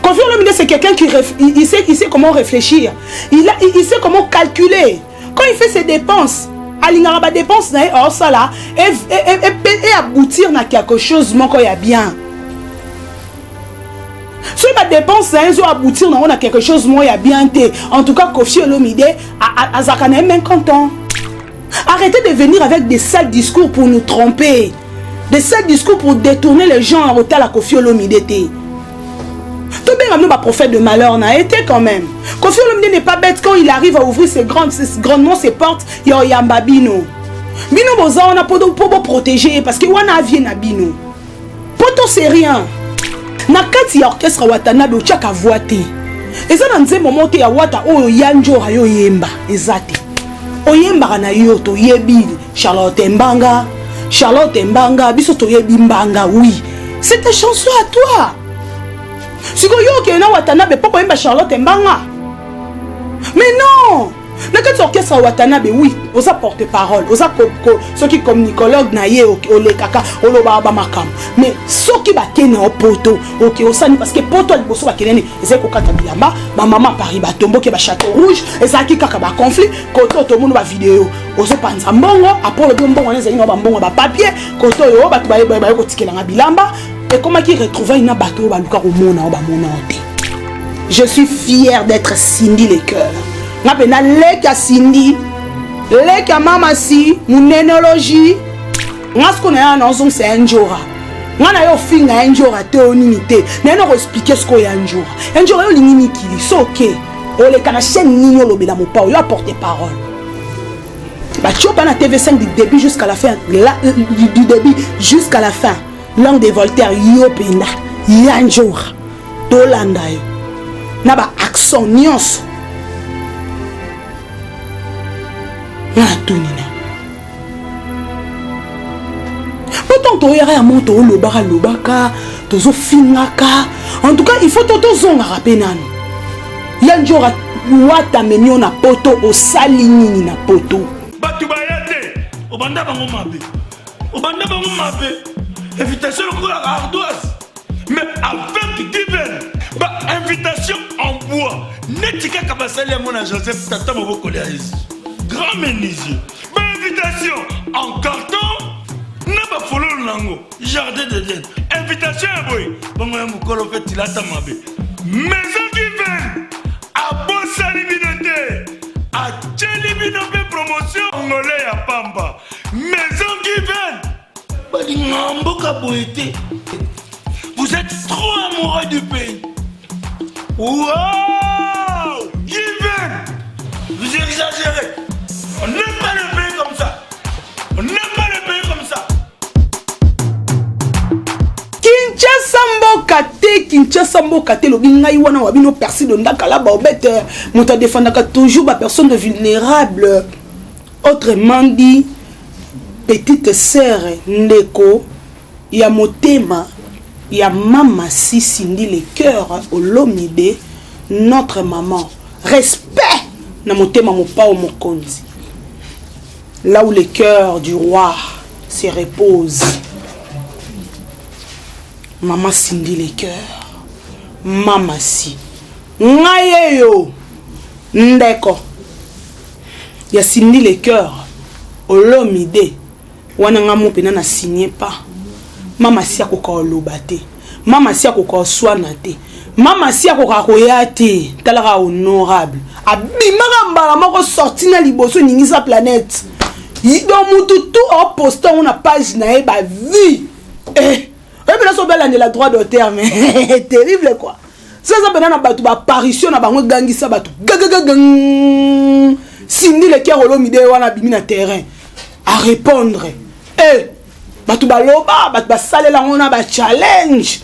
Koffi Olomide, c'est quelqu'un qui il, il, sait, il sait comment réfléchir. Il, a, il, il sait comment calculer. Quand il fait ses dépenses, alingaka badépense na ye aosala e aboutir na quelque chose moko ya bien. Soki badépense na ye ezo aboutir nango na quelque chose moko ya bien te, en tout cas Koffi Olomide azalaka na ye mécontent. Arrêtez de venir avec des sales discours pour nous tromper, des sales discours pour détourner les gens à otala Koffi Olomide te. Tobenga bino baprophète de malheur na ye te. Quand même, Koffi Olomide n'est pas bête. Quand il arrive à ouvrir ses grandes, ses, grandement ses portes ya oyamba bino, bino boza wana mpo boprotéger ye, parce que wana avie na bino poto, c'est rien. Na kati ya orchestre Watanabe, otiaka voix te. Eza na nzembo moko te ya Wata oyo ya Njora yo oyemba, eza te. Oyembaka na yo, toyebi Charlotte Mbanga, Charlotte Mbanga, biso toyebi Mbanga. Oui, c'est ta chanson à toi. Sikoyo yo okende na Watanabe mpo koyemba Charlotte Mbanga? Mais non, na kati ya orchestre ya Watanabe, oui, oza porte parole, oza soki communicologue na ye, olekaka, olobaka bamakambo. Mais soki bakende o poto, oke osani, parce que poto ya liboso bakende ezali kokata bilamba, bamama Paris batomboki, bachateau rouge ezalaki kaka baconflit. Kote oyo tomoni bavideo, ozopanza mbongo, apo olobi mbongo wana ezali nga bambongo bapapier. Kote oyo bato baye kotikelanga bilamba, ekomaki retrouvaille na bato oyo baluka komona oyo bamona o te. Je suis fier d'être Cindy Le Cœur. Nga mpe naleki ya Cindy, leki ya mama si monenologie. Nga siko na ya nazongisa ya Njora, nga na yo ofinga ya Njora te, o nini te, naye na koexpliquer sikoyo ya Njora. Ya Njora, yo olingi mikili, so oke oleka na chaîne nini, olobela Mopao, yo aporte parole batiopa na TV5 du début jusqu'à la fin, la, du début jusqu'à la fin, langue de Voltaire. Yo mpenza ya Njora, tolanda yo na baaccent nyonso. Nga natuni na po ntango toyaka ya mo, toolobaka lobaka, tozofingaka. En tout cas, il faut to tozongaka mpe nanu. Ya Njora, Wata amemi yo na poto, osali nini na poto? Bato baya te, obanda bango mabe, obanda bango mabe, invitation lokola ardoise. Mais avec Given, bainvitation en bois neti kaka basali yango na Joseph, tata mobokoli ya Yesu, grand menuisier, bainvitation en carton na bafololo nango, jardin d'Eden, invitation ya boye bongo ya mokolo mpe tilata mabe. Maison Given abosani bino te, atieli bino mpe promotion ngole ya pamba. Maison Given balingaka mboka boye te. Vous êtes trop amoureux du pays. Wow, Given, vous exagérez. On n'aime pas le pays comme ça, on n'aime pas le pays comme ça. Kinshasa mboka te, Kinshasa mboka te. Elobi ngai wana wa bino Persi de Ndakala baobete, moto adefendaka toujours bapersone vulnérable, autrement dit petite sœur, ndeko ya motema ya mama si Cindy Le Cœur Olomide, notre maman. Respect na motema Mopao mokonzi, là où le cœur du roi se repose. Mama Cindy Le Cœur, mama si ngai eyo ndeko ya Cindy Le Cœur Olomide wana, nga mo mpena na signe pas. Mama si akoka oloba te, mama si akoka oswana te, mama si akoka koya te. Talaka honorable abimaka mbala moko, sorti na liboso, eningisa planète. Donc mutu tu oposte yango na page na ye, bavie eh. Oyebi na so obelandela droit d'auteur, mais terrible quoi. So eza mpena na bato, baapparition na bango egangisa bato gagagagang. Cindy Le Cœur Olomide wana abimi na terrain arépondre e bato baloba, bato basalela yango na bachallenge.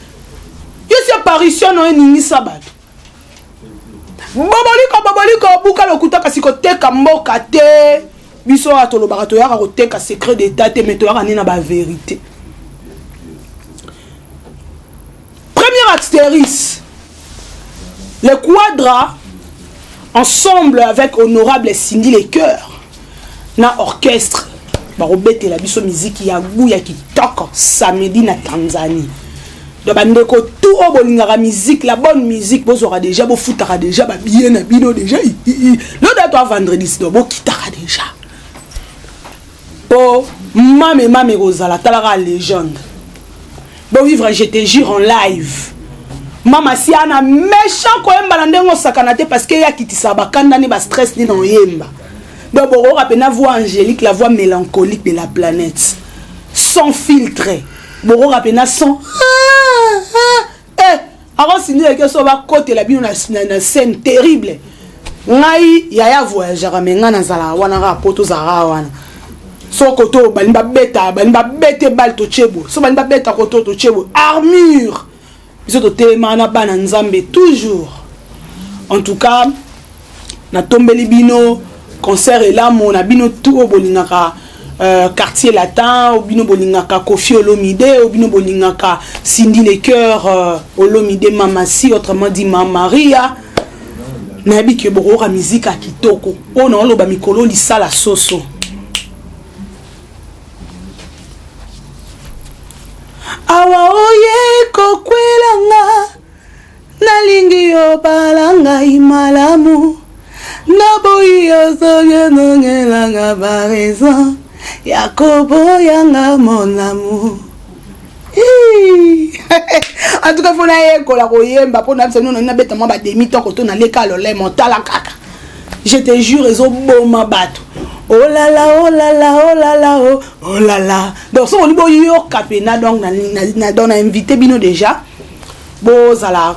Yo si apparition na yo eningisa bato, boboliko boboliko, buka lokuta, kasi koteka mboka te. Biso awa tolobaka, toyaka koteka secret d'état te, mais toyaka nde na bavérité. Première actrice, le Quadra ensemble avec honorable Cindy Le Cœur na orchestre, bakobetela biso miziki ya gu ya kitoko samedi na Tanzanie. Donc bandeko tout oyo bolingaka musique, la bonne musique, bozwaka déjà, bofutaka déjà babillet na bino déjà. Loda to vendredi, sinon bokitaka déjà po mame mame kozala talaka légende bovivre. Je te jure, en live, mama si ana méchant koyemba na ndenge osakana te, parce que ye akitisaka bakanda ni bastress ni na oyemba. Donc bokoyoka mpena voix angélique, la voix mélancolique de la planète, sans filtre. Bokoyoka mpena son eh, akosindileke so bakotela bino na scène terrible. Ngai yaya voyageaka, me ngai nazalaka wana kaka po tozalaka wana. So koto balingi babeta, balingi babete bale, totie boye. So balingi babeta koto, totie boye armure. Biso totelemaka na bana Nzambe toujours. En tout cas, natombeli bino concert elamo na bino tu oyo bolingaka Quartier Latin, oyo bino bolingaka Kofi Olomide, oyo bino bolingaka Cindy Le Cœur, Olomide Mamasi, autrement dit Mama Maria. Nayebi ke bokoyoka miziki ya kitoko oyo naoloba mikolo lisala soso. Awa oye kokwelanga, nalingi yo bala ngai malamu, naboyi yo soki enongelanga baraison ya koboyanga mon amour. En tout cas, fo nayekola koyemba mpo nayebisa bino nabeta mwa bademi toko to naleka lolemo. Tala kaka, je te jure, ezoboma bato. Olala olala olala o olala. Donc so bolingi boyoka mpena, donc donc na invité bino déjà, bozala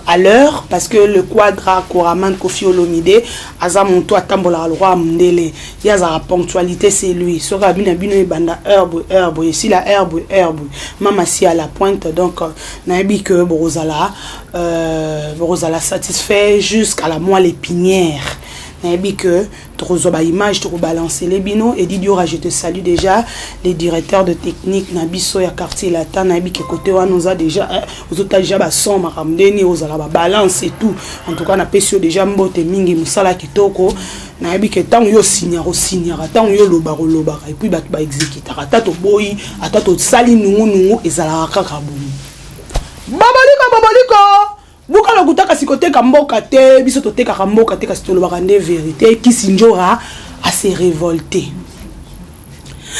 à l'heure, parce que le Quadra Koraman Kofi Olomide aza moto atambolaka lokwa mondele. Ye azalaka ponctualité, c'est lui. Soki abi na bino ebanda heure boye, heure boye esila, heure boye, heure boye, mama si à la pointe. Donc nayebi ke bokozala satisfait jusqu'à la moelle épinière. Nayebi ke tokozwa baimage, tokobalancele bino. Edi Diora, je te salue déjà, les directeurs de technique na biso ya Quartier Latin. Nayebi ke côté wana oza déjà, ozota déjà bason, makambo ndeni ozala babalance et tout. En tout cas, napesi yo déjà mbote mingi, mosala kitoko. Nayebi ke ntango yo osignaka, osignaka, ntango yo olobaka, olobaka, et puis bato baexécutaka. Ata toboyi, ata tosali nungunungu, ezalaka kaka bongo. Baboliko, baboliko buka lokuta, kasi koteka mboka te. Biso totekaka mboka te, kasi tolobaka nde vérité. Kisi Njora ase révolté.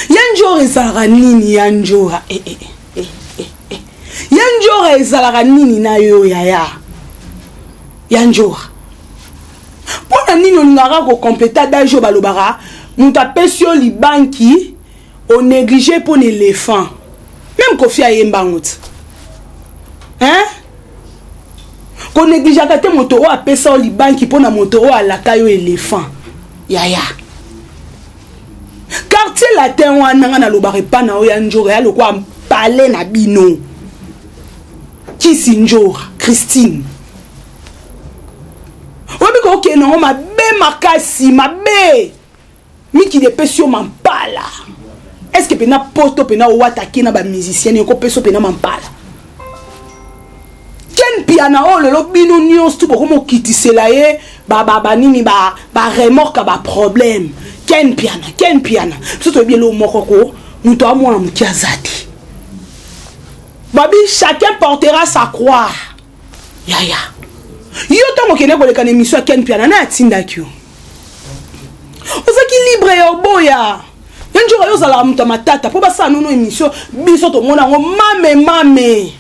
Ya Njora ezalaka nini? Ya Njora, eh, eh, eh, eh, eh. Ya Njora ezalaka nini na yo, yaya ya Njora? Mpo na nini olingaka kokompleta adage oyo balobaka, moto apesi yo libanki, onéglige mpo na éléphant? Même Kofi ayembango ti, hein? Konégligeaka te moto oyo apesa yo libanki mpo na moto oyo alaka yo éléphant. Yaya, Quartier Latin wana, nga nalobaka epa na oyo ya Njora, ya lokwa pale na bino. Kisi Njora Christine, oyebi kokende yango mabe makasi, mabe mikili epesi yo mampala. Est ce que mpena poto mpena owataki na bamusicien ekopesa mpena mampala? Ken Piana oyo lelo bino nyonso tu bokomokitisela ye banini, baremorque, baproblème. Ken Piana, Ken Piana, biso toyebi elo moko ko moto amwana moke aza te. Babi chacun portera sa croix. Yaya, yo ntango okende koleka na émission ya Ken Piana na atindaki yo, ozalaki libre ya oboya. Ye nzoka yo ozalaka moto ya matata mpo basala nono émission. Biso tomona yango mame mame.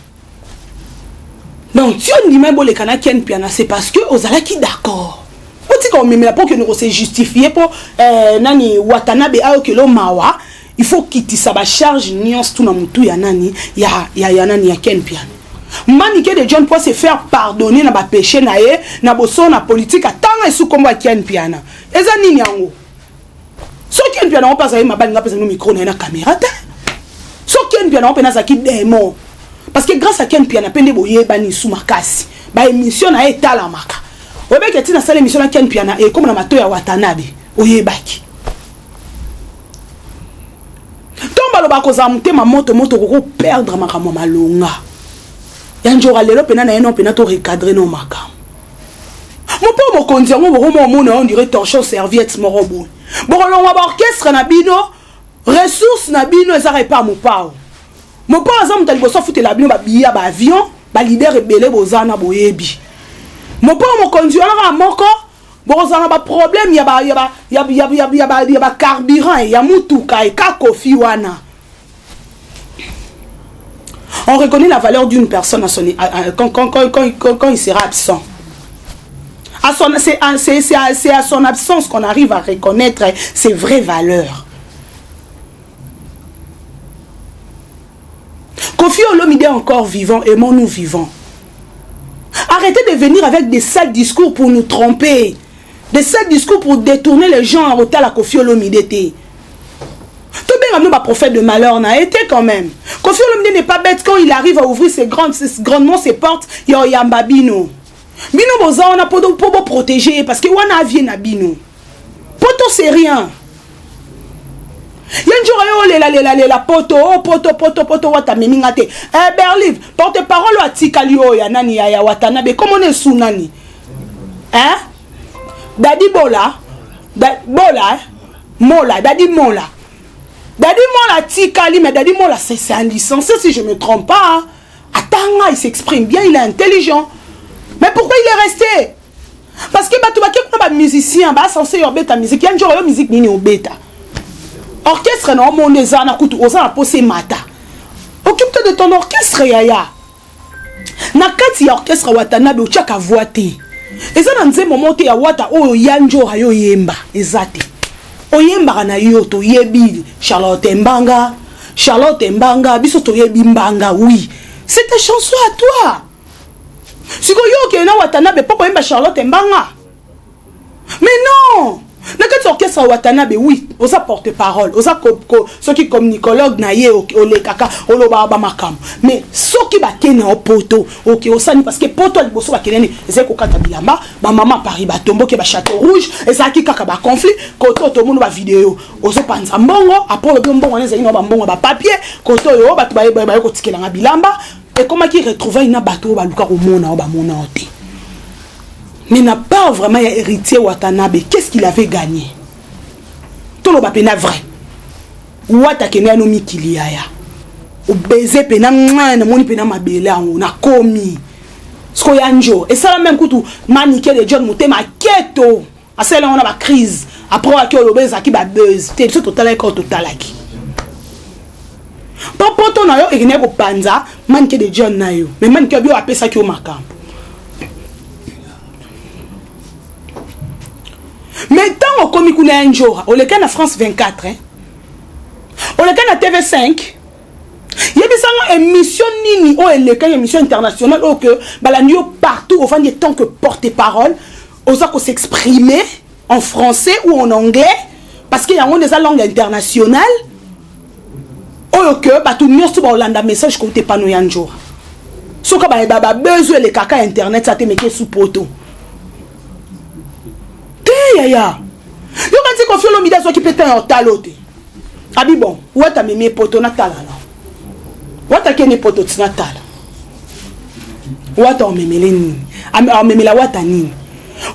Donc ti ondima boleka na Ken Piana, c'est parce que ozalaki d'accord. Otika omemela mpo okende kose justifie mpo nani Watanabe ayokela mawa. Il faut kitisa bacharge nyonso tu na motu ya nani, ya nani, ya Ken Piana. Manike de John po se faire pardonner na bapéché na ye na bosolo na politike, atanga esu nkombo ya Ken Piana. Eza nini yango? Soki Ken Piana ngo mpe azali mabali, nga mpe ezali micro na ye na caméra te. Soki Ken Piana ngo mpe nazalaki démon, parce que grâce à Ken Piana mpe nde boyebani su makasi, baémission na ye etalamaka. Oyebaki ati nasala émission na Ken Piana, ekóma na mato ya Watanabe. Oyebaki ntongo balobaka kozala motema moto moto, okoko perdre makambo ya malonga ya Njoka. Lelo mpena na ye no mpena to recadre no makambo mopo mokonzi yango. Bokoma omona on dirait torchon serviette moko boye. Bokolongwa baorchestre na bino, ressource na bino ezaka epa mopao. Mopao aza moto ya liboso afutela bino babiye ya baavion, balider ebele boza na boyebi. Mopao mokonzi wana kaka moko bokozala na baproblème ya ba, ya ba, ya, ya, ya, ya, ba, ya bacarburant ya mutuka eka Koffi wana. On reconnaît la valeur d'une personne à son, à, quand, quand, quand, quand, quand il sera absent. À son, c'est à, c'est, à, c'est à son absence qu'on arrive à reconnaître ses vraies valeurs. Koffi Olomide est encore vivant, aimons-nous vivants. Arrêtez de venir avec des sales discours pour nous tromper. Des sales discours pour détourner les gens en retard à Koffi Olomide. Tobenga bino baprophète de malheur na été quand même. Koffi Olomide n'est pas bête. Quand il arrive à ouvrir ses grandes, ses, grandement ses portes, ya oyamba bino. Bino boza wana po po protéger, parce que wana avie na bino. Poto, c'est rien. Ye nzoka yo olela lela lela poto, o poto poto poto, Wata amemi nga te. Eh, Berlive, porte parole oyo atikali oyo ya nani, ya Watanabe, komona esu nani, hein? Dadi Bola da, Bola, eh? Mola, Dadi Mola, Dadi Mola atikali. Mais Dadi Mola, c'est un licencié, si je me trompe pas, hein. Atanga, il s'exprime bien, il est intelligent, mais pourquoi il est resté? Parce que bato bake kuna, bamusicien basense yo obeta musique ya nzoko yo, musique nini obeta? Orchestre na omona eza na kutu oza na posa emata. Occupe-toi de ton orchestre, yaya. Na kati ya orchestre Watanabe, otiaka voix te. Eza na nzembo moko te ya Wata oyo ya njora yo oyemba, eza te. Oyembaka na yo, toyebi Charlotte Mbanga, Charlotte Mbanga, biso toyebi Mbanga. Oui, c'est ta chanson à toi. Sikoyo yo okende na Watanabe mpo koyemba Charlotte Mbanga? Mais non, na kati ya orchestre Watanabe, oui, oza porte parole, oza soki communicologue na ye, olekaka, olobaka bamakambo. Mais soki bakende na poto, oke osani, parce que poto ya liboso bakende nini? Ezali kokata bilamba, bamama Paris batomboki, bachateau rouge, ezalaki kaka baconflit. Kote oyo tomoni bavideo, ozopanza mbongo, après olobi mbongo wana ezali na bambongo ya bapapier. Kote oyo bato baye kotikelanga bilamba, ekomaki retrouvaille na bato oyo baluka komona oyo bamona yo te. Mais na part vraiment ya Héritier Watanabe, qu'est-ce qu'il avait gagné? Toloba pena vrai, Wata kende yano mikili, yaya, obeze pena mwa namoni pena mabele yango nakomi sikoyo ya njo esala meme kutu Manike de John motema aketo asala yango na bacrise. Après waki oloba ezalaki babuzz te, biso totalaki kaka, totalaki mpo poto na yo ekendaki kopanza Manike de John na yo. Mais Manike bio apesaki yo makambo. Mais ntango okomi kuna ya njora, oleka na France 24, eh? Oleka na TV5, yebisanga émission nini oyo elekaki, émission internationale oyo ke balandi yo partout. Ovandi tant que porte parole, oza kos'exprimer en français ou en anglais, parce que yango nde eza langue internationale oyo ke bato nyonso baolanda message kote pano ya njora. Soki babesoin elekaka internet sa te, meke esu poto te, yaya. Yo kanti Koffi Olomide azwaki mpe temps ya otala te, abi bon, Wata memi epoto, natala na Wata kende poto ti natala Wata omemele nini, amemela Wata nini.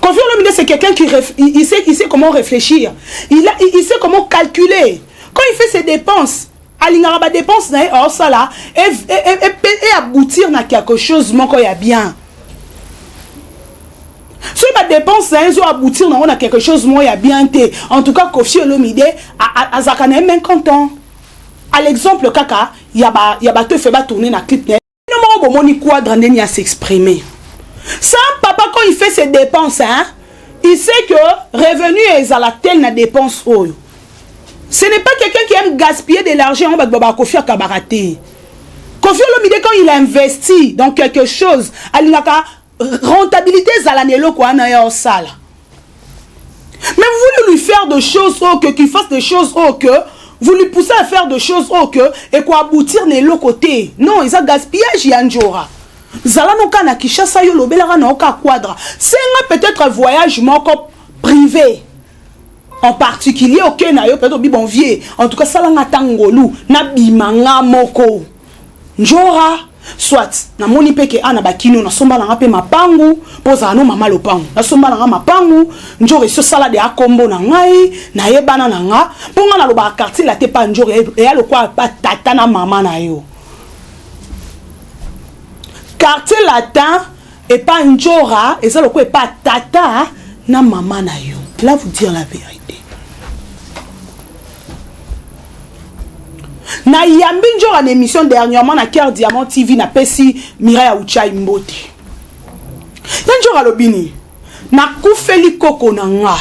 Koffi Olomide, c'est quelqu'un qui il sait comment réfléchir, il sait comment calculer quand il fait ses dépenses. Alingaka badépense na ye aosala e aboutir na quelque chose moko ya bien. Soki badépense na ye ezo aboutir nango na quelque chose moko ya bien te, en tout cas Koffi Olomide azalaka na ye mécontent. À l'exemple kaka ya bato efe batourne na clip na ye moko, bomoni Quadra ndeni ya s'exprimer. Sans papa, quand il fait ses dépenses, hein, il sait que revenu ezala tel na dépense oyo. Ce n'est pas quelqu'un qui aime gaspiller de l'argent. Bato babaka Koffi akabaka te. Koffi Olomide, quand il investit dans quelque chose, alingaka rentabilité ezala na eloko wana ya osala. Mais vous voulez lui faire des choses oyo que qu'il fasse des choses oyo que vous lui poussez à faire des choses oyo que ekoaboutir na eloko te. Non, eza gaspillage ya njora. Zala noka na Kinshasa, yo olobelaka na oka Quadra, senga peut-être voyage moko privé en particulier, oke na yo peut-être obi bon vieux, en tout cas salanga ata ngolu nabima nga moko njora. Soit namoni mpe ke ana bakino nasomba nanga mpe mapangu, mpo ozala no mama lopangu, nasomba nanga mapangu njora esi osala de akombo na ngai, nayebana na nga mpo nga nalobaka quartier la te pa njora eya lokwa pa tata na mama na yo. Quartier latin epa Ndjora eza lokola epa tata na mama na yo. Là vous dire la vérité. Na yambi Ndjora na émission dernièrement na Cœur Diamant TV na pesi Mireille Uchai mbote. Ya Ndjora alobi nini? Nakufeli koko na nga.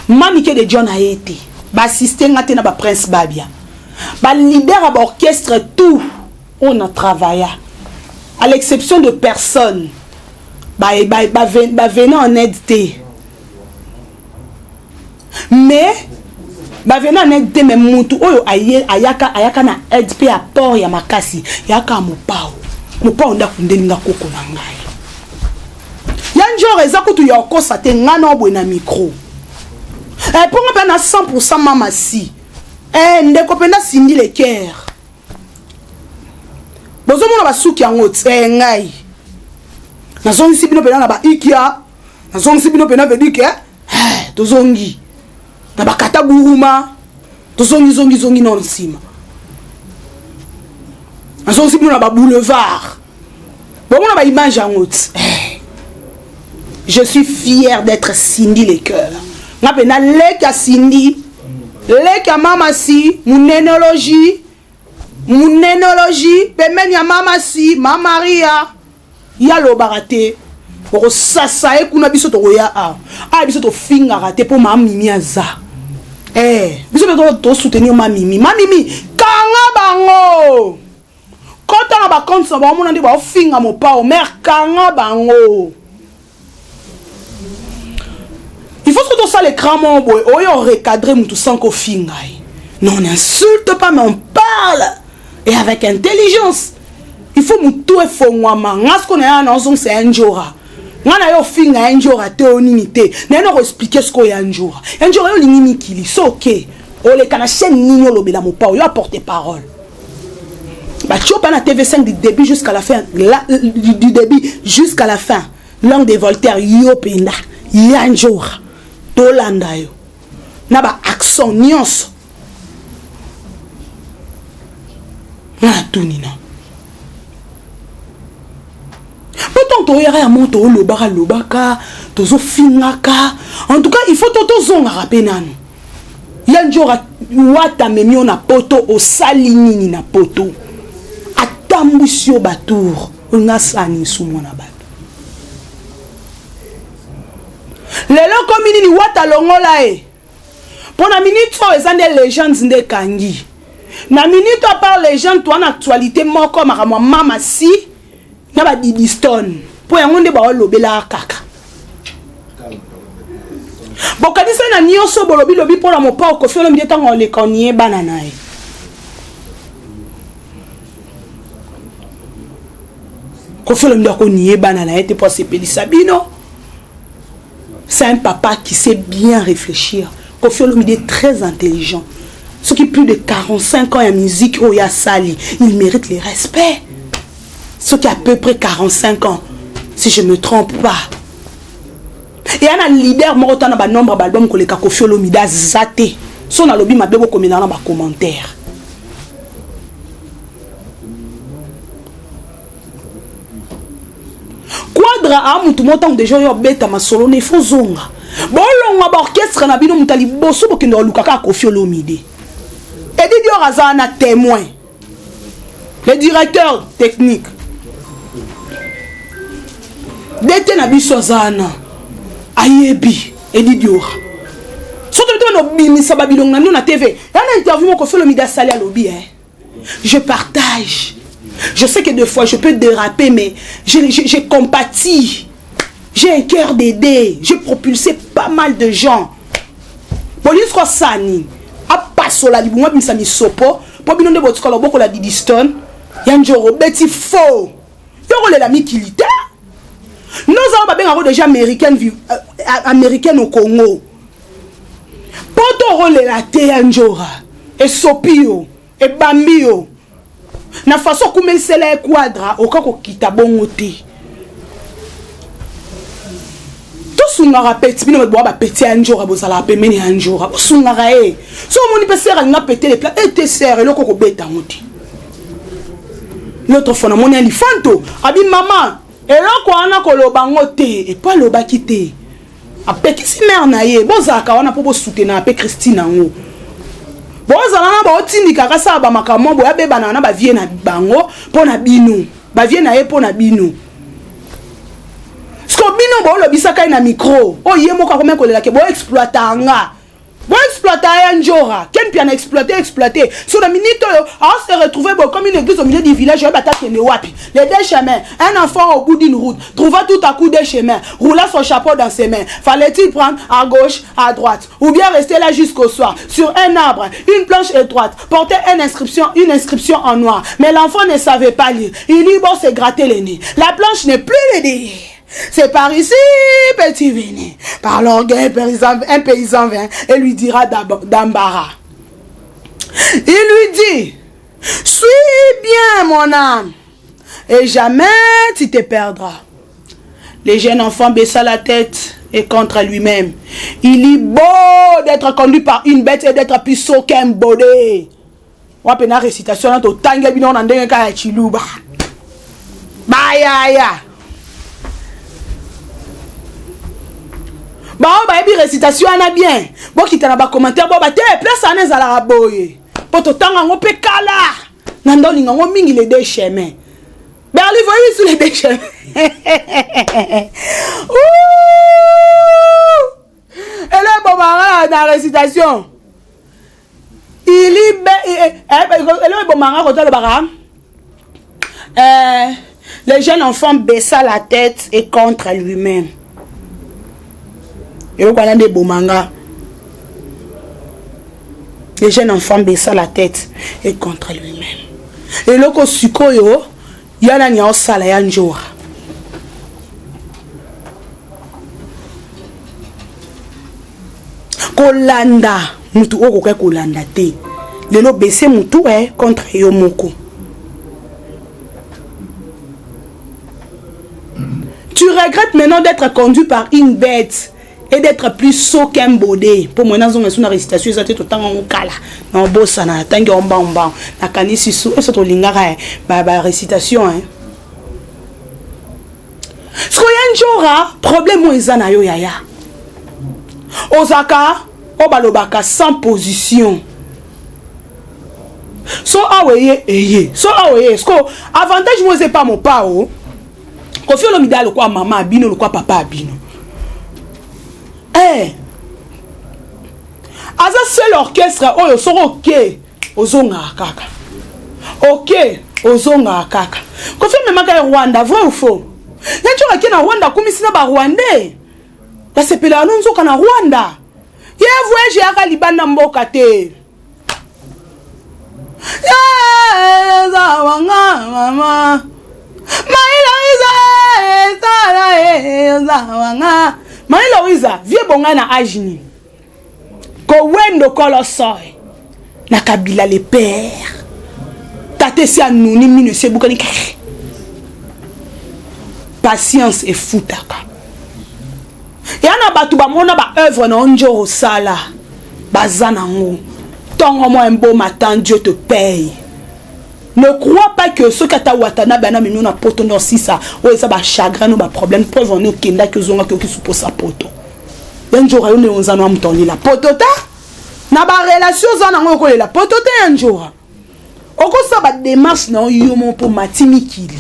Mamike de John aye te. Ba assister nga te na ba Prince Babia. Ba leader ya ba orchestre tout oyo na travailla. À l'exception de personne. Ba, ba, ba, ba venant en aide te. Mais ba venant en aide te mais mutu oyo aye ayaka ayaka na aide pe apport ya makasi yaka mopao. Mopao ndako ndeli nga koko na ngai. Ya njora eza kutu ya okosa te nga na obwe na micro. Eh pongo pe na 100% mama si. Eh ndeko penda Cindy le cœur. Bozomona basuki yango tse ngai. Nazongisi bino pena na ba ikia. Nazongisi bino pena veut dire que eh, tozongi na bakata guruma tozongi zongi zongi na nsima. Nazongisi bino na ba boulevard. Bomona ba image yango tse. Eh. Je suis fier d'être Cindy le cœur. Nga pena leki ya Cindy, leki ya mama si, munenologie, munenologie, pembeni ya mama si, ma Maria, ye alobaka te. Okosasa ye kuna biso tokoya awa. Awa biso tofingaka te po ma Mimi aza. Eh, biso pe to soutenir ma Mimi. Ma Mimi, kanga bango. Kota na ba compte na bango mona nde baofinga mopao mare kanga bango. Il faut que tosala écran moko boye oyo recadrer mutu sans kofinga ye. Non, on n'insulte pas mais on parle et avec intelligence. Il faut mutu efongwama. Nga siko na ya na ozongisa ya njora. Nga na yo ofinga ya njora te o nini te. Na ye na ko expliquer siko ya njora. Ya njora yo olingi mikili, c'est ok. Oleka na chaîne nini olobela mopao, yo apporter parole. Bachopa na TV5 du début jusqu'à la fin, la, du, du début jusqu'à la fin. Langue de Voltaire yo penda ya njora tolanda yo na ba accent nyonso nga natuni na po ntango toyaka ya moto olobaka lobaka tozofingaka en tout cas il faut to tozongaka mpe nanu ya njora wata amemi yo na poto osali nini na poto atambwisi yo batour olinga asala nini su mwana bato lelo ekomi nini wata longola ye mpo na minute oyo eza nde legende nde ekangi na minute oyo par legende toa na actualité moko makambo ya mama si na ba didistone mpo yango nde baolobelaka kaka bokanisa na nyonso bolobi lobi mpo na mopao Koffi Olomide ntango oleka onie bana na ye Koffi Olomide akonie bana na ye te mpo asepelisa bino. C'est un papa qui sait bien réfléchir. Koffi Olomide est très intelligent. Ce qui plus de 45 ans ya musique oyo asali, il mérite le respect. Ce qui a à peu près 45 ans, si je me trompe pas. Et un leader moko tana ba nombre ba album koleka Koffi Olomide aza te. So nalobi mabe bokomela na ba commentaire. Quadra a mutu moko ntango deja oyo abeta masolo na ifo zonga bolongwa ba orchestre na bino moto ya liboso bokende koluka kaka Koffi Olomide. Eddy Dior aza wana témoin, le directeur technique DT na biso aza wana ayebi Eddy Dior. Soki tobi tobanda obimisa babilongo na bino na TV ya na interview moko Koffi Olomide asali alobi eh. Je partage. Je sais que des fois je peux déraper, mais je, je, je compatis. J'ai un cœur d'aider. J'ai propulsé pas mal de gens. Police ko sani apasola libunga abimisa misopo mpo bino nde botika loboko la Didi Stone ya njoro obeti faux yo kolela mikili te nozala babengako déjà américaine, américaine au Congo poto okolela te ya njora esopi yo ebambi yo na façon okumelisela ye quadra oka kokita bongo te tosungaka peti bino bato boa bapeti ya njora bozalaka pembeni ya njora bosungaka ye so omoni mpe sere alinga pete le plat ete sere eloko okobeta yango te. L'autre fois namoni Alifanto abi mama eloko wana koloba ngo te, epo alobaki te, apekisi mare na ye. Bozalaka wana mpo bosoutenaka mpe Christine yango, bozala na baotindikaka asala bamakambo boye, abebanaka na bavie na bango mpo na bino, bavie na ye mpo na bino. Siko bino boolobisaka ye na micro oyo, ye moko akomi kolelake, boexploita nga, boexploita ya Njora. Ken Mpiana exploité, exploité. So na minute oyo se retrouver bon comme une église au milieu du village. Oyeba ta kende wapi. Les deux chemins. Un enfant au bout d'une route trouva tout à coup des chemins, roula son chapeau dans ses mains. Fallait-il prendre à gauche, à droite, ou bien rester là jusqu'au soir? Sur un arbre, une planche étroite portait une inscription, une inscription en noir, mais l'enfant ne savait pas lire. Il eut beau se gratter le nez, la planche ne plut le dire: «C'est par ici, petit, venez.» Par l'orgueil, un paysan vint et lui dira d'embarras. Il lui dit: «Suis bien mon âme, et jamais tu te perdras.» Le jeune enfant baissa la tête et contre lui-même: «Il est beau d'être conduit par une bête et d'être plus sot qu'un baudet.» Wape na récitation na totangi bino na ndenge kaka ya chiluba bayaya bao bayebi récitation wana bien. Bokita na bacommentaire, bo bate place wana ezalaka boye mpo totanga yango mpe kala na nda olinga yango mingi. Les deux chemins, Berli, voyez sur les deux chemins. Ele ebomaka na récitation ili ele ebomaka kota alobaka: le jeune enfant baissa la tête et contre lui-même. Eloko wana nde ebomanga. Le jeune enfant baissa la tête et contre lui-même. Eloko sikoyo ya nani aosala ya Njora? Kolanda mutu oyo okoki kolanda te. Lelo bese mutu contre yo moko. Tu regrettes maintenant d'être conduit par une bête et d'être plus sot qu'un baudet. Mpo moi nazonga so na récitation eza te, totanga yango kala na obosana, natangi yango mbangombango, nakanisi su eso tolingaka barécitation. Sikoyo ya Njora, problème oyo eza na yo yaya, ozalaka oyo balobaka sans position. So awa eye eye, so awa eye. Siko avantage mo eza epa Mopao Kofi Olomide, lokwa mama abino, lokwa papa abino. Aza seul orchestre oyo soki oke ozongaka kaka, oke ozongaka kaka. Kofi amemaka ye Rwanda, vrai ou faux? Ya Njora ake na Rwanda, akomisi na Barwandais basepelaka no nzoka na Rwanda. Ye voyage yaka libanda mboka te. Eza wanga mama Maïloïsa, ezala eza wanga Maïloïsa vie bonga na age nini kowendo kolosoy na Kabila le père. Tata esi anuni mino esi ebukani. Patience efutaka. Ya na bato bamona baœuvre na yo Njoro osala, baza nango ntongo mwa. Un beau matin, Dieu te paye. Ne crois pas que soki ata Watanabe ana memi na poto nde osisa oyo eza bachagrin no baproblème. Preuve oni okendaki, ozongaki, oki suposa poto. Ya Njora, yo nde oza na moto olela poto ta na barelation oza nango, okolela poto te. Ya Njora, okosala badémarche na yo mo mpo mati mikili.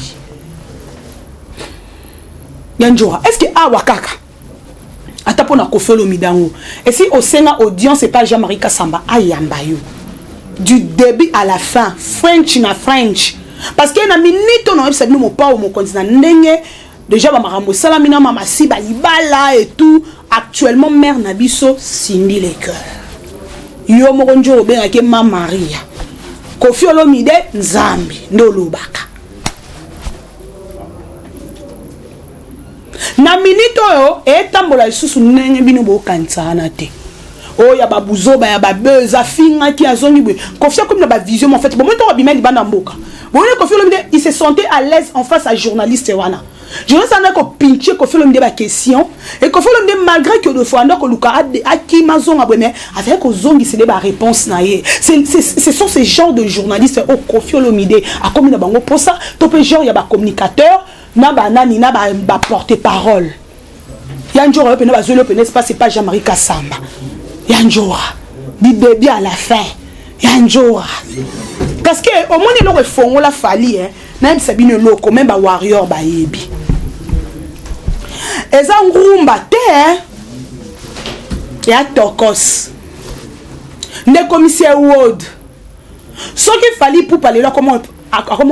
Ya Njora, est ce que awa kaka ata mpo na Kofi Olomide yango esi osenga audience epa Jean-Marie Kasamba ayamba yo du début à la fin, french na french? Parce que na minute oyo naoyebisa bino, Mopao Mokonzi na ndenge déjà bamakambo esalami na mama si balibala et tout, actuellement mère na biso Cindy Le Cœur, yo moko njo obengaki ma Maria Kofi Olomide Nzambe nde olobaka. Na minute oyo etambola lisusu ndenge bino bokanisa wana te. Oyo ya babuzoba ya babuzz, afingaki, azongi boye. Kofi akomi na bavision. En fait, bomoni ntongo abima libanda mboka, bomoni Kofi Olomide, il se sentait à l'aise en face à journaliste wana. Journaliste anda kopinche Koffi Olomide baquestion e Koffi Olomide, malgré que de fois anda koluka akima azonga boye, mais azali kozongisa nde baréponse na ye. Ce sont ces genres de journalistes oyo Koffi Olomide akomi na bango mposa, to mpe genre ya bacommunicateur na banani na baporte parole. Ya Njora, yo mpena bazweli yo mpena espace epa Jean-Marie Kasamba. Ya Njora, du début à la fin ya Njora, parce que omoni eloko efongola Fally, eh? Nayebisa bino eloko, me bawarrior bayebi, eza ngumba te, eh? Ya tokos nde commissaire Wod. Soki Fally Ipupa lelo akoma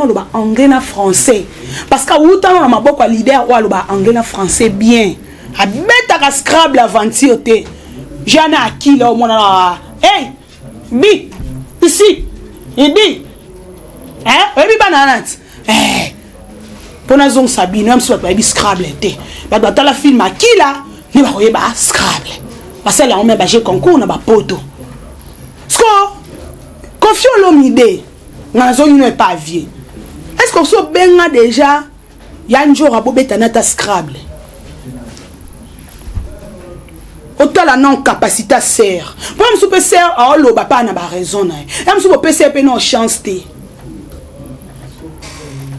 aloba anglais na français, parce que awutana na maboko ya leader oyo aloba anglais na français bien, abetaka Scrabble aventure te. Jana akila omona na hey, bi ici idi, eh, oyebi bana wana ti, eh, mpo nazongisa bino ya mosusu. Bato bayebi Scrabble te, bato batala film Akila nde bakoyeba Scrabble. Basala yango me baje concours na bapoto. Sko Koffi Olomide, nga nazongi no epa vie. Est ce que osi obenga déjà ya Njora, bobetana ata Scrabble, otala non capacité ya sere? Mpo mosusu mpe sere aoloba mpa na baraison na ye, ya mosusu bopesa ye mpe non chance te,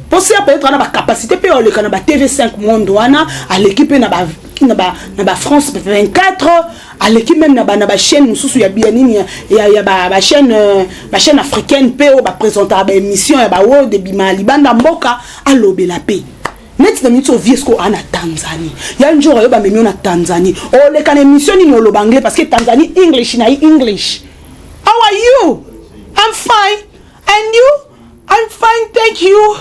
mpo sere peut-être ana bacapacité mpe oleka na ba TV5 Monde wana, aleki mpe na ba France 24, aleki même na bachaîne mosusu ya bia nini, ya bachaîne africaine mpe oyo baprésentaka baémission ya baworld ebima libanda mboka. Alobela mpe neti na miniti ovie siko aa na Tanzanie. Ya Njora, oyo bamemi yo na Tanzanie, oleka na émission nini oloba anglais? Parce que Tanzanie, English na ye English. "How are you?" "I'm fine, and you?" "I'm fine, thank you.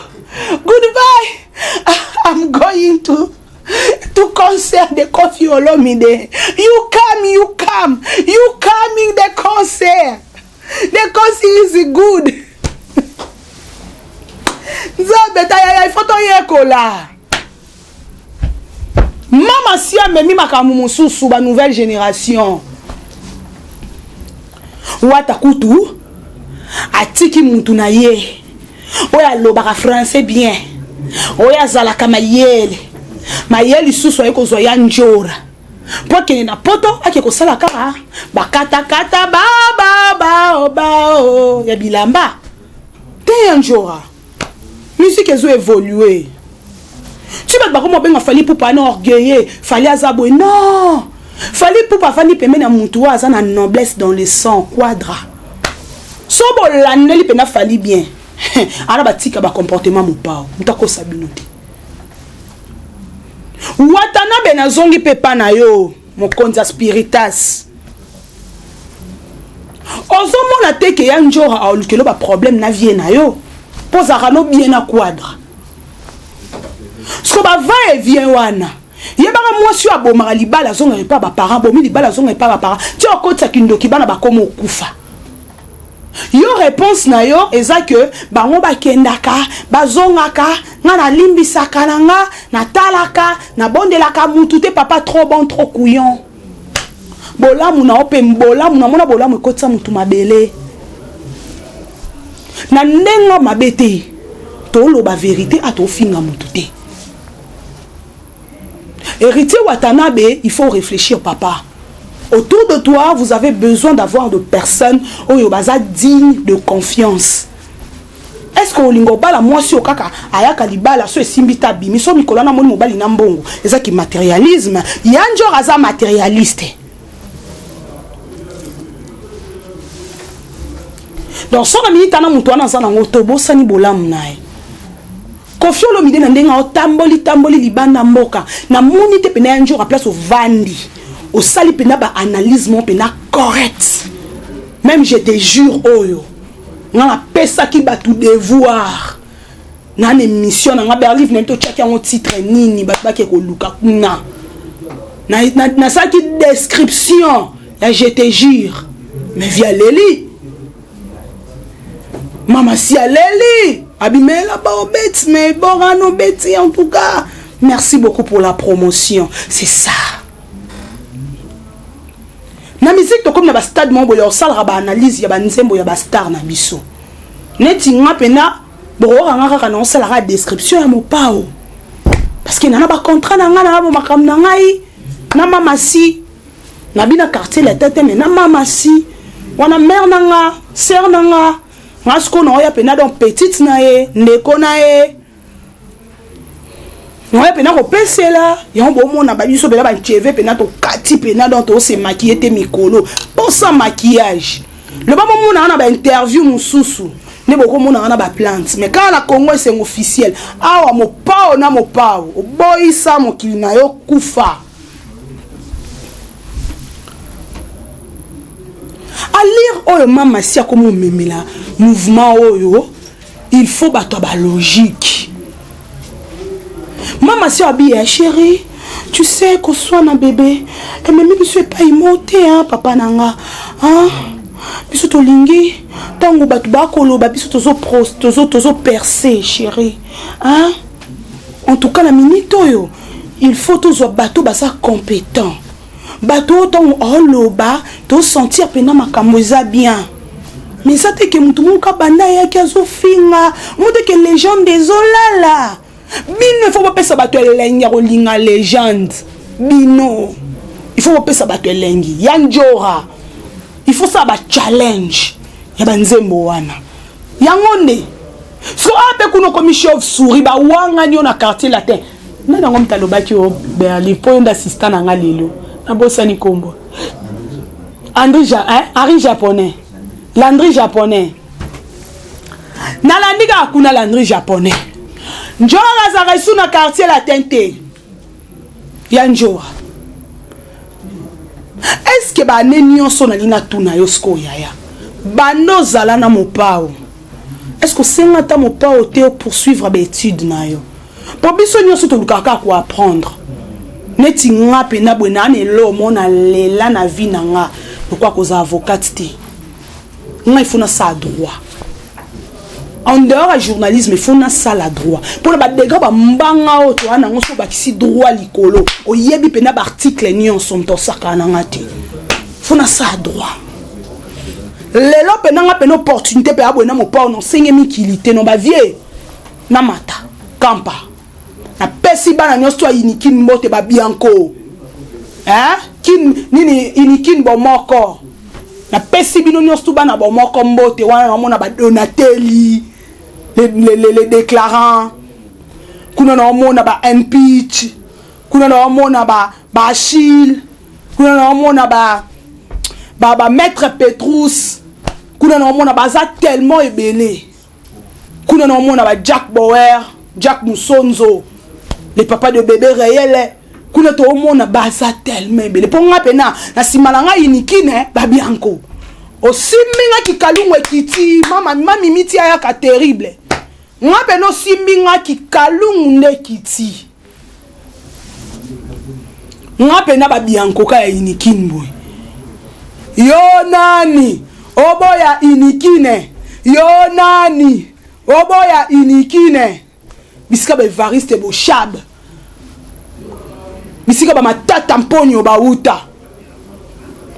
Goodbye. I'm going to concert de Koffi Olomide. You come, you come, you coming the concert. The concert is good." Nzambe tayaya, ifo toyekola. Mama si amemi makambo mosusu, banouvelle génération. Wata kutu atiki mutu na ye oyo alobaka français bien, oyo azalaka mayele mayele lisusu, aye kozwa ya Njora mpo akende na poto, ake kosala kaka bakatakata bababao ya bilamba te. Ya Njora, musique ezo évolue ti bato bakoma obenga Fally Ipupa ana orgueilleux, Fally aza boye. Non, Fally Ipupa afandi pembeni ya mutu oyo aza na noblesse dans le sang quadra. So bolandeli mpena Fally bien, ana batika bacomportement mopao, moto akosa bino te. Watanabe, nazongi mpe pa na yo, mokonzi ya spiritas. Ozomona te ke ya Njora aolukelo baproblème na vie na yo, mpo ozalaka no bien na quadra. Siko bava et vient wana, yebaka mwasi oyo abomaka libala azongaka epa baparent, bomi libala azongaka epa baparent, ti okotisaki ndoki, bana bakoma okufa. Yo réponse na yo eza ke bango bakendaka bazongaka, nga nalimbisaka na nga, natalaka, nabondelaka mutu te. Papa, trop bon, trop couillon. Bolamu na yo mpe bolamu, namona bolamu ekotisa mutu mabele na ndenge mabe te. Toloba vérité, atofinga mutu te. Héritier Watanabe, il faut réfléchir, papa. Autour de toi, vous avez besoin d'avoir de personnes oyo baza digne de confiance. Est ce que olinga obala mwasi oyo kaka ayaka libala so esimbi te, abimi so mikolo wana, amoni mobali na mbongo, ezaki matérialisme? Ya Njor aza matérialiste. Donc so na miniti ana moto wana aza nango, tobosani bolamu na ye. Koffi Olomide, na ndenge aotamboli tamboli libanda mboka, namoni te mpena ya Njora place ovandi, osali mpena baanalyse mo mpena correct. Même je te jure, oyo nga napesaki bato devoir na na émission na nga Berlive, nayebi totiaki yango titre nini, bato bake koluka kuna. Nasalaki description ya Je te jure, mais via leli mama si aleli abimela baobeti, mais borano beti. En tout cas, merci beaucoup pour la promotion. C'est ça na musique. Tokomi na bastade moko boye, osalaka baanalyse ya banzembo ya bastar na biso. Neti nga mpena, bokokanga kaka na osalaka description ya mopao. Parce que nana ba contrat na ngai na ba makambo na ngai na mama si na bina quartier la tete mais na mama si wana mère na nga sœur na nga nga sikoyo naoya mpena donc petite na ye ndeko na ye naoya mpena kopesela yango bomona babiso mpena bancheve mpena tokati mpena donc tose maquille te mikolo mposa maquillage loba bomonaka na bainterview mosusu nde bokomonaka na baplante mais kaka na congo esengo officiel awa mopao na mopao oboyisa mokili na yo kufa alire oyo mama si akomi omemela mouvement oyo il faut bato ya balogique mama si abi ya chéri tu sais koswana bebe ememi biso epai mo te hein, papa na nga hein? biso tolingi ntango bato bakoloba biso tozo, tozo perce chéri hein? En tout cas na minute oyo il faut tozwa bato baza compétent bato oyo ntango oloba tosentir mpena makambo eza bien mais eza te ke motu moko abanda ayaki azofinga moto ke legende ezolala bino ifo bopesa bato elengi ya kolinga legende bino ifo bopesa bato elengi ya njora ifo sala bachallenge ya banzembo wana yango nde so awa mpe kuna okomi chauve souris bawangani yo na quartier latin nani yango moto alobaki o berlin mpo yo nde assistant na nga lelo nabosani nkombo Andri, hein? Henri japonais landri japonais nalandi kaka kuna landri japonais njora azalaka esu na quartier latin te ya njora eske baane nyonso nalingi natuna yo sikoyo yaya banda ozala na mopao eske osenga ata mopao te opoursuivre baetude na yo mpo biso nyonso tolukaka kaka koapprendre neti nga mpena boye naa na eloo mo nalela na vie na nga lokola kozala avocate te nga il faut nasala droit en dehors ya journalisme il faut nasala droit mpona badegre bambanga oyo toya nango so obakisi droit likolo oyebi mpena baarticle nyonso moto osakana na nga te faut nasala droit lelo mpena nga mpena opportunité mpe aboye na mopao nosenge mikili te no bavie namata kampa napesi bana nyonso to ya unikin mbote babianco eh? kin nini unikin bomoko napesi bino nyonso tu bana bomoko mbote wana naomona badonateli les, les, les, les déclarants kuna naomona ba npich kuna naomona ba baachille kuna naomona ba ba, ba maître petrus kuna naomona baza tellement ebele kuna naomona ba jack bower jack musonzo le papa de bébé réel kuna toomona baza tellement ebele mpo nga mpena na nsima na ngai inikine babianko osimbi nga kikalungu ekiti mama mami miti ayaka terrible nga mpena osimbi nga kikalungu nde ekiti nga mpena babiankoka ya inikine boye yo nani oboya inikine yo nani oboya inikine bisika ba evariste boshab bisika bamatata mponio bauta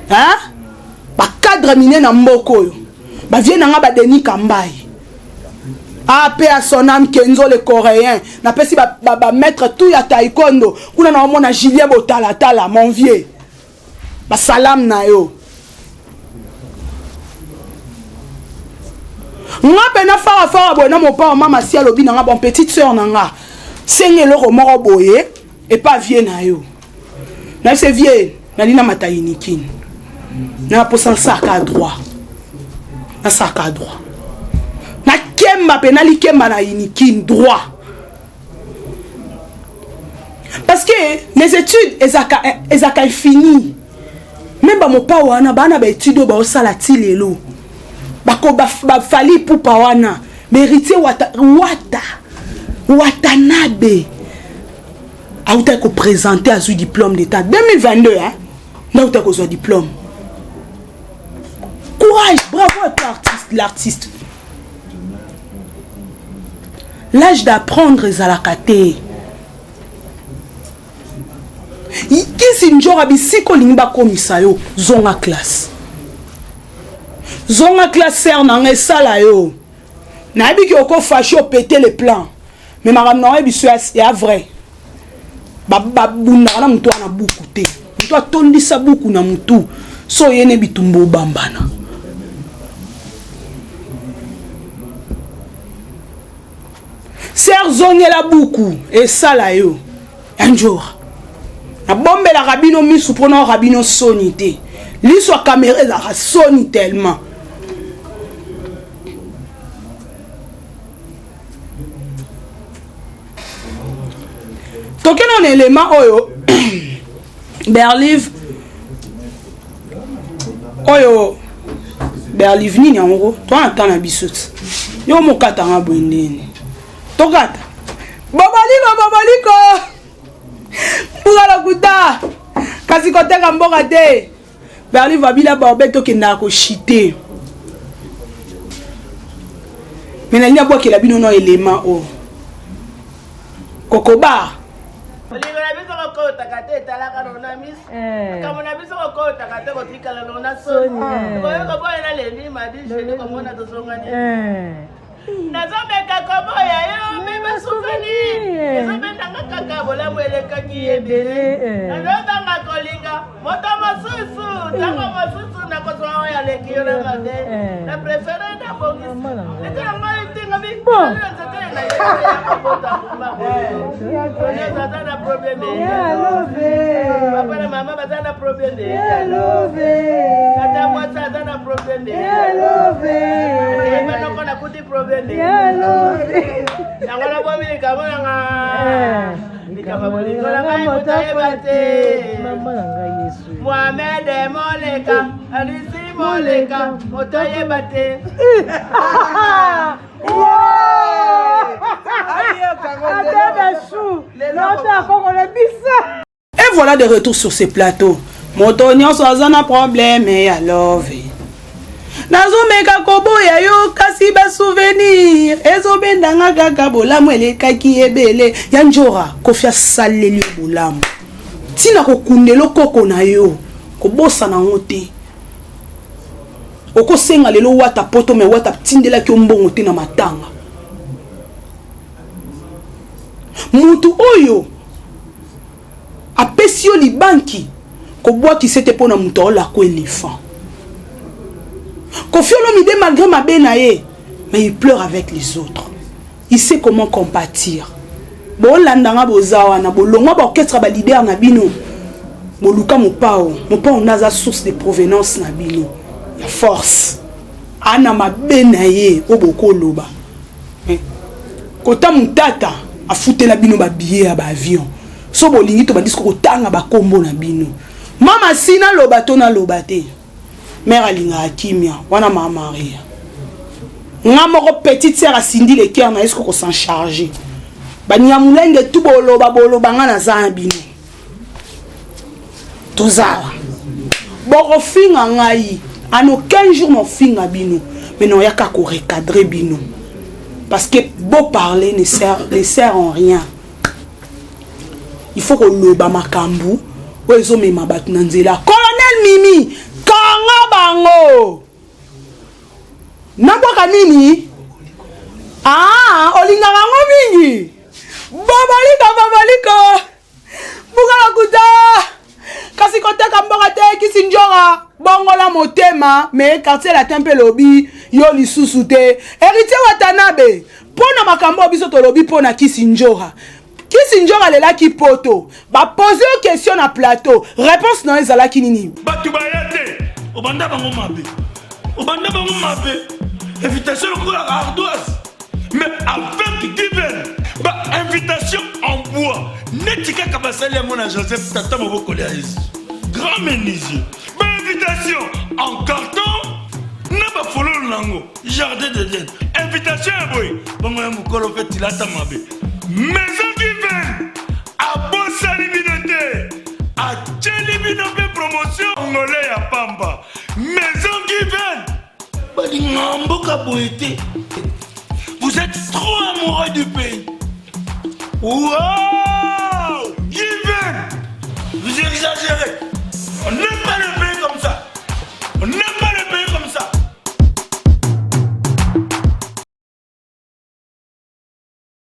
hein? bacadre mine na mboka oyo bavie na nga badenis kambai ape à son âme kenzo le coréen napesi bamaître ba, ba tout ya taekwondo kuna naomona julien botalatala mon vieux basalam na yo nga mpena farafara boye na mopao mama si alobi na nga bon petite sœur na nga senga eloko moko boye epa vie na yo nayebise vie nali na matayinikini na mposa nasaka droit nasaka droit nakemba mpe nalikemba na yinikini droit parce que les études ezalaka ezalaka infini meme bamopao wana baa na baétude oyo baosala ti lelo bako bafali pupa wana baheritier wata, wata watanabe autaki kopresente azwi diplôme d'état 2022 hein? nde autaki kozwa diplôme courage bravo à toi artiste l'artiste l'âge d'apprendre ezalaka te kisi njora bisika olingi bakomisa yo zonga classe zonga classe sere na nga esala yo nayebi ke okofashe opete le plan mais makambo na oyebi so ya vrai. Babundaka na moto wana buku te. Moto atondisa buku na mutu. So oye ne bitumba obambana. Ser zongela buku esala yo. Un jour. Nabombelaka bino misu mpo naoka bino soni te. Liso ya kamera ezalaka soni tellement. Tokende na elema oyo Berlive oyo Berlive nini yango toa na temps na biso ti yo mokatanga boye ndeni tokata boboliko boboliko mbuka lokuta kasi koteka mboka te Berlive abila baobe tokendaka koshite me nalingi abwakela bino no elema oyo kokoba bolingo na biso kokotaka te etalaka nona miso eh. makambo na biso kokotaka te kotikala nona soni eh. koyo koboya nalembi madisheni komona tozongani eh. nazomeka koboya yo me basouvenir ezobendanga kaka bolamu elekaki ebele nazobanga kolinga moto mosusu ntango mosusu nakozwa oyo aleki yo na mabe na prefere nabongisa leta na ngai etingami na nzete na yekobota mbuma nyonso aza na probleme papa na mama baza na probleme tata mwasi aza na probleme noko nakuti probleme yango nabomi likambo nanga likambo bolingo na ngai moto ayeba te mohamed moleka alisi moleka moto ayeba te. Et voilà de retour sur ce plateau. Moto nyonso aza na problème ya love. Nazomeka koboya yo kasi ba souvenir ezobenda nga kaka bolamu elekaki ebele ya njora Koffi asaleli yo bolamu ntina kokundela okoko na yo kobosana yango te. Okosenga lelo wata poto me wata atindelaki yo mbongo te na matanga. Mutu oyo apesi yo libanki kobwakisa te mpo na moto aolako elephant. Koffi Olomide malgré mabe na ye mais il pleure avec les autres. Il sait comment compatir. Bolanda nga boza wana bolongwa ba orchestre ba leader na bino. Boluka mopao, mopao naza source de provenance na bino ya force. Ana mabe na ye oyo bokoloba. Kota mutata afutela bino ba billets ya ba avion. So bolingi to bandisi kotanga ba kombo na bino. Mama si naloba to naloba te. Mère alingaka kimia wana mama Maria. Nga moko petite sœur asindi le cœur na ye siko ko s'en charger. Banyamulenge tu boloba boloba nga naza na bino. Tozala. Bokofinga ngai en aucun jour naofinga bino mais naoyaka ko recadrer bino parce que beau parler ne sert en rien. Il faut koloba makambo oyo ezomema bato na nzela. Colonel Mimi, kanga bango. Nabwaka nini? Ah, olingaka yango mingi. Boboliko, boboliko. Buka lokuta. Kasi koteka mboka te kisi njora. Bongola motema, mais quartier latin mpe lobi yo lisusu te. Héritier Watanabe, mpo na makambo oyo biso tolobi mpo na kisi njora. Kisi njora alelaki poto. Ba poser yo question na plateau. Réponse na yo ezalaki nini? Bato baya te, obanda bango mabe. Obanda bango mabe. Invitation lokola ardoise. Mais avec Given, ba invitation en bois. Neti kaka basali yango na Joseph tata mobokoli ya Yesu. Grand menuisier. Ba invitation en carton na ba fololo nango. Jardin d'Eden. Invitation ya boye. Bongo ya mokolo pe tilata mabe. Maison Given abosani bino te. Atieli bino pe promotion ngole ya pamba. Maison Given balinga mboka boye te. Vous êtes trop amoureux du pays. Wow!